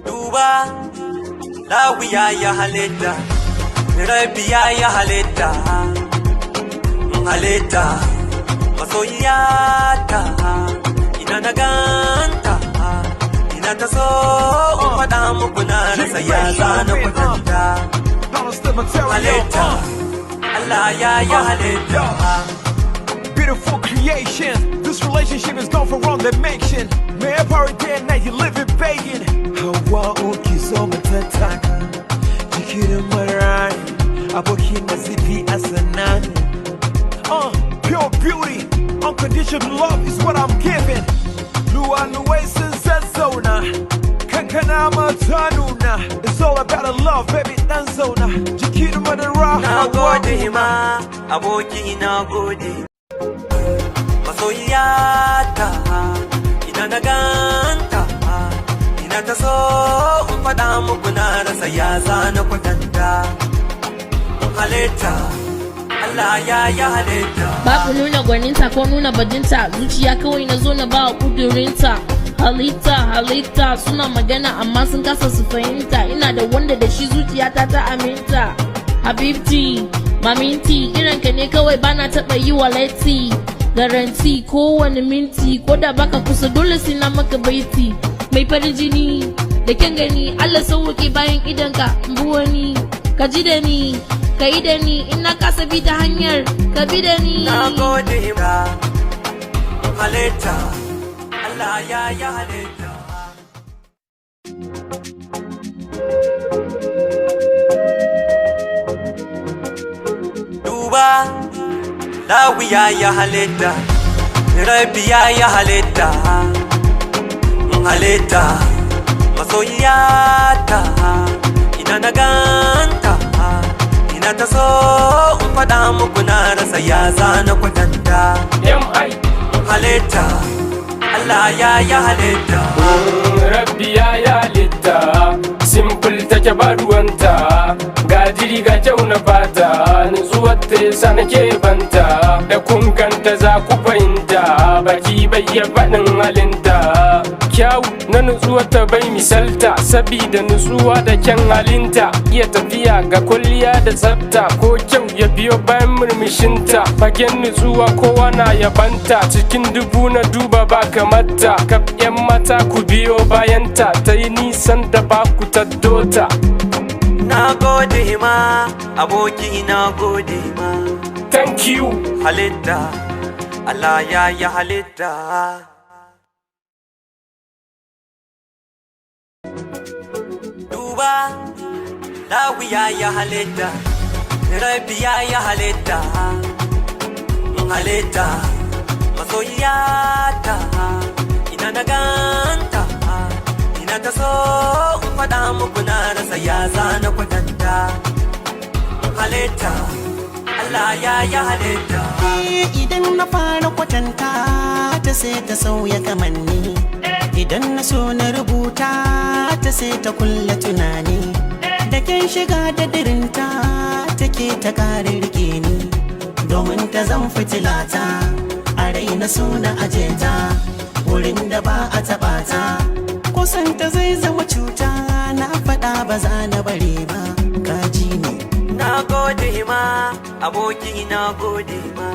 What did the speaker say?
Duba, lawiya ya halitta, rabiya ya halitta, halitta, masoyiyata, ina na ganta, ina ta so in faɗa muku na rasa ya zana kwatanta. Halitta, Allah ya yi halitta. Beautiful creation. This relationship is gone for wrong dimension. Man, party day and night, you live in begging. Hawa ki zo mu tattaka. Jikin marai. Abokin nazifi a sanani. Pure beauty, unconditional love is what I'm giving. Luwa luwai sun zazzauna. Kankana ma ta nuna. It's all about the love, baby, dan zauna. Jikin madara. Na gode ma, aboki, na gode. Masoyiyata, ina na ganta, ina ta so in faɗa muku na rasa ya zana kwatanta. Halitta, Allah ya yi halitta. Babu nuna gwaninta ko nuna bajinta, zuciya kawai na zo na ba wa kudurinta. Halitta, halitta suna magana amma sun kasa su fahimta. Ina da wanda da shi zuciyata ta aminta. Habibti, maminti, irinka ne kawai bana taɓa yi wa latti. Garanti kowane minti, ko da baka kusa dole sai na maka baiti. Mai farin jini da kyan gani, Allah sauwaƙe bayan idonka in bi wani. Ka ji da ni, ka yi da ni, in na kasa bi ta hanyar ka bi da ni. Na gode ma, halitta, Allah ya yi halitta. Duba, lawiya ya halitta, rabiya ya halitta, halitta, masoyiyata, ina na ganta, ina ta so in faɗa muku na rasa ya zana kwatanta. MI. Halitta, Allah ya yi halitta. Rabbi ya yi halitta. Simple take, ba ruwanta. Ga jiri, ga kyau na fata. Nutsuwar ta yasa nake banta. Da kun ganta za ku fahimta. Baki bai ya faɗin halinta. Kyau na nutsuwar ta bai misalta, sabida nutsuwa da kyan halinta. Iya tafiya ga kwalliya da tsafta. Ko kyau ya biyo bayan murmushinta. Fagen nutsuwa kowa na yabanta. Cikin dubu na duba ba kamata. Kaf 'yan mata ku biyo bayanta. Ta yi nisan da ba ku taddota. Na gode ma, aboki, na gode ma. Thank you. Halitta, Allah ya yi halitta. Duba, lawiya ya halitta, rabiya ya halitta, halitta, masoyiyata, ina na ganta, ina ta so in faɗa muku na rasa ya zana kwatanta. Halitta, Allah ya yi halitta. Idan na fara kwatanta ta sai ta sauya kamanni. Idan na so na rubuta ta sai ta kulla tunani. Da kyan shiga da dirinta take ta kare rike ni. Domin ta zan fitilata a rai na so na aje ta wurin da ba a taɓa ta. Kusanta zai zama cuta, na faɗa ba za na bare ba, kaji ne. Na gode ma, aboki, na gode ma.